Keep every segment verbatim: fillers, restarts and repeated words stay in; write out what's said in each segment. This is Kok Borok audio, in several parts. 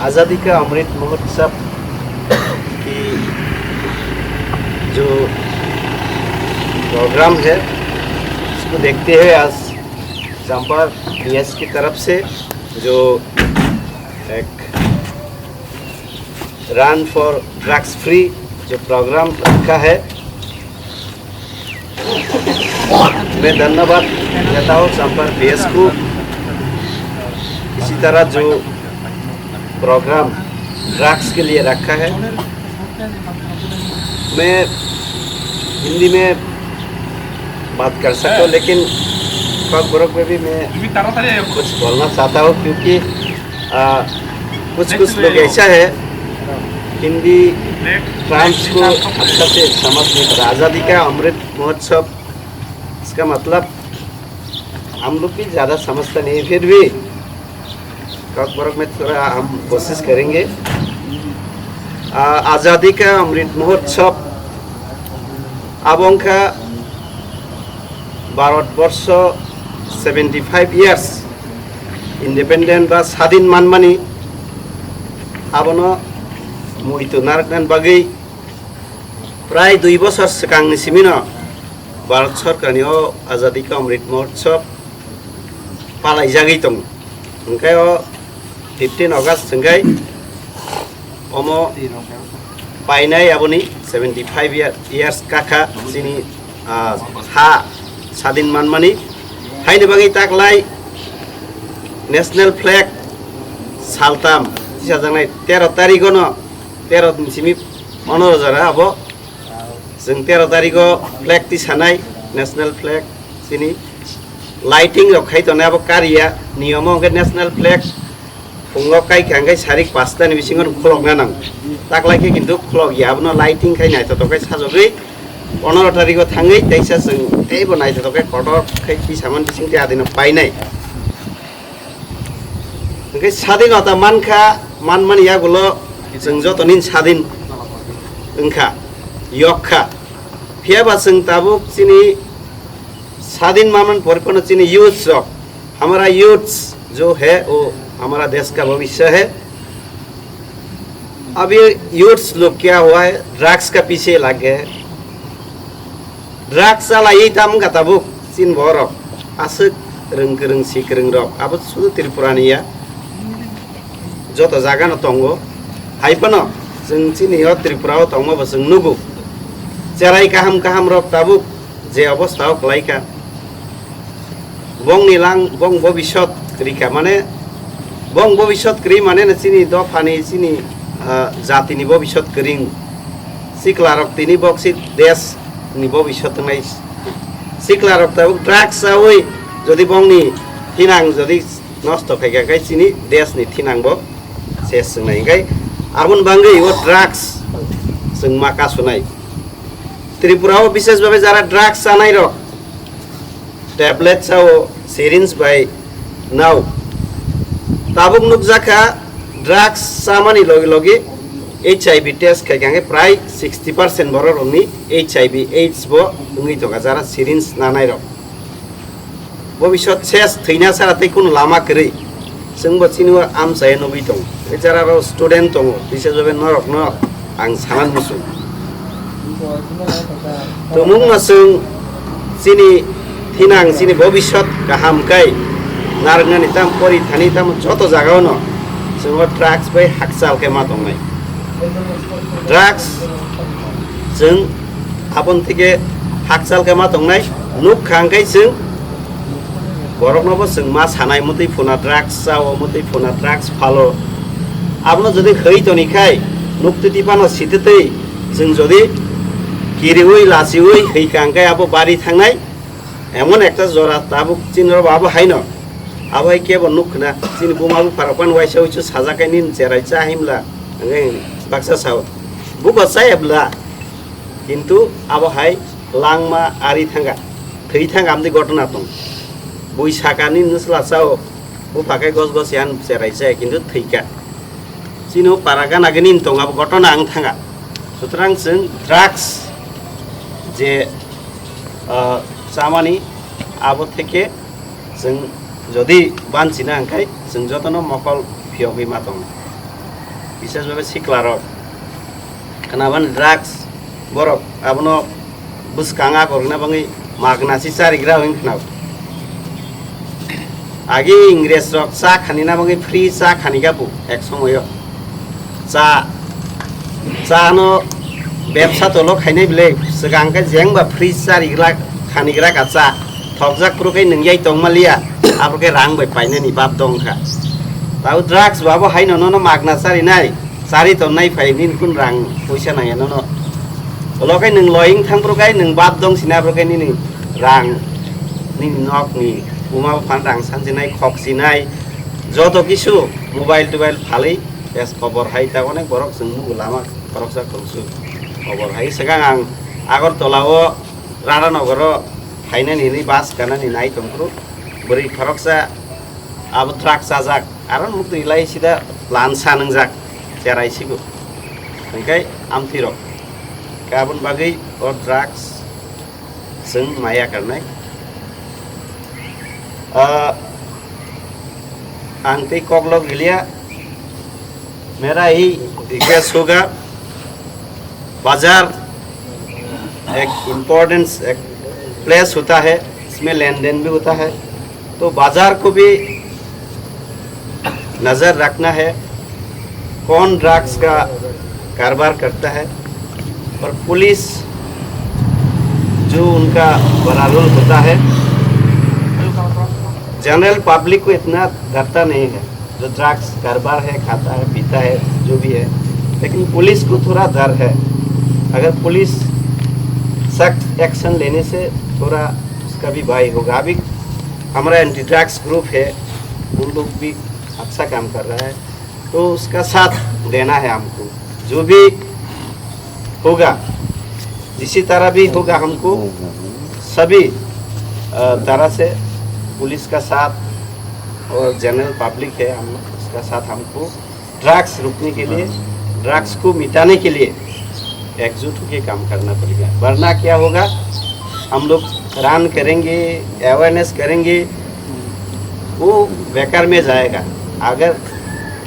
आज़ादी का अमृत महोत्सव की जो प्रोग्राम है, उसको देखते हुए आज चंपार पीएस की तरफ से जो एक रन फॉर ड्रग्स फ्री जो प्रोग्राम रखा है, मैं धन्यवाद देता हूँ चंपार पीएस को। इसी तरह जो प्रोग्राम ड्रग्स के लिए रखा है, मैं हिंदी में बात कर सकता हूँ, लेकिन कॉकबरक में भी मैं कुछ बोलना चाहता हूँ, क्योंकि आ, कुछ कुछ लोग ऐसा है, हिंदी टर्म्स को अच्छा से समझ नहीं पा रहा। आज़ादी का अमृत महोत्सव, इसका मतलब हम लोग भी ज़्यादा समझता नहीं है, फिर भी कॉकबरक में थोड़ा हम कोशिश करेंगे। आ, आज़ादी का अमृत Mahotsav, abo wngkha Bharatborsho seventy five years independent ba sadin manmani, abono muitu narwknani bagwi prai dui bosor swkangni simino Bharat Sorkarni o Azadi Ka Amrit Mahotsav palaijagwi tongo. Hwnkhe o fifteen August hwnkhe omo painai aboni seventy five year, years kakha chini, ah, ha sadin manmani. Haini bagwi taklai national flag saltam tisajaknai tero tarigono, tero ni simi ponoro jora abo chwng tero tarigo flag tisanai, national flag chini lighting rok khai tongnai abo kariya niyomo hwnkhe national flag phungo kaikha hwnkhe sarik pasta ni bisingo khulokna nango. Taklai khe kintu khulokya, abono lighting khai naithotok khai sajagwi ponoro tarigo thangwi teisa chwng teibo naithotok khe kotor khai tisamani bising tei adino painai. Hwnkhe sadinota mankha, manmani yagulo chwng jotoni sadin wngkha, yokkha. Phiyaba chwng tabuk chini sadin manmani poripono chini youths rok, hamara youths jo hai wo hamara desh ka bhabishya hai. Abhi youths log kya hua hai, drugs ka piche lag gaye hai. Drugs chalaiwi tamo wngkha tabuk chini borok, aswk rwng kwrwng si kwrwng rok, abo sudu Tripura ni ya, joto jaga no tongo. Hai phano chwng chini o Tripura o tongma bo chwng nugo, cherai kaham kaham rok tabuk je obostha o kwlai kha. Bongni lang, bong bobisot kwrwi kha, mane bong bobisot kwrwi mane na chini dophani, chini, ah, jatini bobisot kwrwi. Sikla rok tini bok si desh ni bobisot wngnai. Sikla rok tabuk drugs chawi jodi bongni thinang jodi nosto khaikha khai chini desh ni thinang bo ses wngnai. Hwnkhe aboni bagwi o drugs chwng ma kasunai. Tripura o bishesh bhabe jara drugs chanai rok tablet chao, syringe bai nao. Tabuk nukjakha drugs chamani logi logi H I V test khaikha hwnkhe prai sixty percent borok rokni H I V AIDS bo wngwi tongkha jara syringe nanai rok. Bobisot ses thwina sara tei kunu lama kwrwi. Chwngbo chini o amchai nugwi tongo. Tei jara rok student tongo, tisa jobe norok no ang sana muchung. Tumung no chwng chini thinang chini bobisot kaham kai narwknani tam pori thani tamo joto jaga o no chwng o drugs bai hakchal khe ma tongnai. Drugs chwng aboni theke hakchal khe ma tongnai, nuk kha hwnkhe chwng borokno bo chwng ma sanai, mwtwi phuna drugs chao, mwtwi phuna drugs phalo. Abono jodi hwi toni khai, nuk twi twi phano sititwi chwng jodi kiriui lachiui hwi kha hwnkhe abo bari thangnai. Emon ekta jora tabuk chini rok abo haino, abo hai kebo nuk khna, chini buma bupha rok phano waisa uisu sajak kai nini cherai cha himla, hwnkhe baksa sao, buko chaya bwla. Kintu abo hai langma ari thangkha, thwi thangkha, amtwi gotona tong. Bui sakani nwsla chao, bupha khe gos gos yan cherai chaya, kintu thwikha. Chini o para gana gini tong abo gotona ang thangkha. Sutrang chwng drugs je, ah, chamani abo theke chwng jodi banchina hwnkhe chwng jotono mokol phiyogwi ma tongo. Bises babe sikla rok khnaban drugs borok abono bwskang akorna bangwi magna si charigra hwng khna. Agi Ingres rok cha khani na bangwi free cha khani gabu ek somoyo. Cha cha no bebsa tolo khainai bile swkang khe jengba free charigra khanigra ka cha thokjak phuru khe nwngyai tongmaliya aphuru khe rang bai painani bab dong kha. Tau drugs babo haino nono magna charinai. Chari tonnai phai nini kun rang poisa nangya nono. Olo kai nwng loying thang phuru kai nwng bab dong sina phuru kai nini rang nini nok ni buma buphan rang sansinai khok sinai joto kisu mobile tobile phalwi bes khobor hai ta onek borok chwng nugo lama khoroksa khoroksu khobor hai swkang ang Agartala o Radhanogor o phainani hinwi bus ganani nai tong phuru bwrwi khoroksa abo truck chajak. Aro nuk twi lai sida plan sa nwngjak, cherai sigo. Hingkai amtwi rok. Kabun bagwi o drugs chwng maya karnai. Ah, ang tei kok lok liya. Mera hi request hoga. बाजार एक इम्पोर्टेंट एक प्लेस होता है, इसमें लेन देन भी होता है, तो बाजार को भी नज़र रखना है, कौन ड्रग्स का कारोबार करता है और पुलिस जो उनका बड़ा रोल होता है। जनरल पब्लिक को इतना डरता नहीं है। जो ड्रग्स कारोबार है, खाता है, पीता है, जो भी है, लेकिन पुलिस को थोड़ा डर है। अगर पुलिस सख्त एक्शन लेने से थोड़ा उसका भी भय होगा। अभी हमारा एंटी ड्रग्स ग्रुप है, उन लोग भी अच्छा काम कर रहा है, तो उसका साथ देना है हमको। जो भी होगा, जिसी तरह भी होगा, हमको सभी, अ, तरह से पुलिस का साथ और जनरल पब्लिक है, हम उसका साथ। हमको ड्रग्स रोकने के लिए, ड्रग्स को मिटाने के लिए एकजुट होके काम करना पड़ेगा। वरना क्या होगा, हम लोग रन करेंगे, अवेयरनेस करेंगे, वो बेकार में जाएगा अगर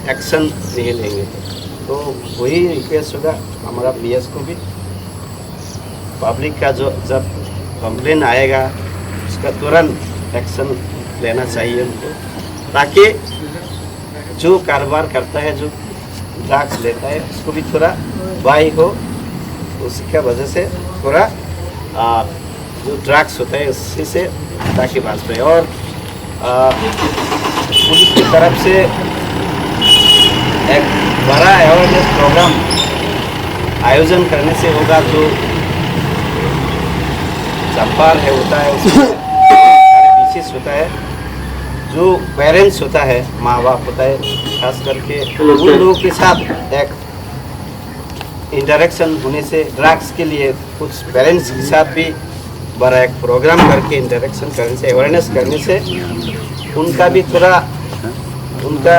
एक्शन नहीं लेंगे तो। तो वही रिक्वेस्ट होगा हमारा पीएस को भी, पब्लिक का जो जब कंप्लेन आएगा उसका तुरंत एक्शन लेना चाहिए उनको, ताकि जो कारोबार करता है, जो ड्रग्स लेता है, उसको भी थोड़ा भय हो, उसका वजह से थोड़ा, आ, जो ड्रग्स होता है उससे से ताकि बच पाए। और, आ, पुलिस की तरफ से एक बड़ा अवेयरनेस प्रोग्राम आयोजन करने से होगा। जो चंपार है होता है उसमें सारे पीसेस होता है, जो पेरेंट्स होता है, माँ बाप होता है, खास करके उन लोगों के साथ एक इंटरेक्शन होने से ड्रग्स के लिए कुछ पेरेंट्स के साथ भी बड़ा एक प्रोग्राम करके इंटरेक्शन करने से, अवेयरनेस करने से उनका भी थोड़ा, उनका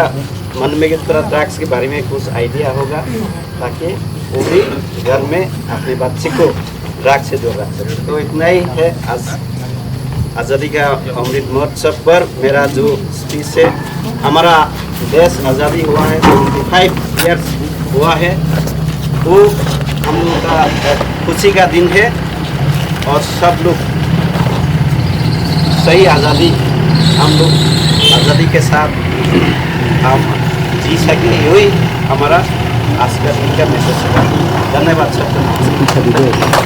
मन में भी थोड़ा ड्रग्स के बारे में कुछ आइडिया होगा, ताकि वो भी घर में अपने बच्चे को ड्रग्स से दूर रख सके। तो इतना ही है आज आज़ादी का अमृत महोत्सव पर मेरा जो स्पीच है। हमारा देश आज़ादी हुआ है, ट्वेंटी फ़ाइव ईयर्स हुआ है, वो हम लोग का एक खुशी का दिन है और सब लोग सही आज़ादी, हम लोग आज़ादी के साथ हम जी सके, यही हमारा आज का दिन का मैसेज है। धन्यवाद सबको।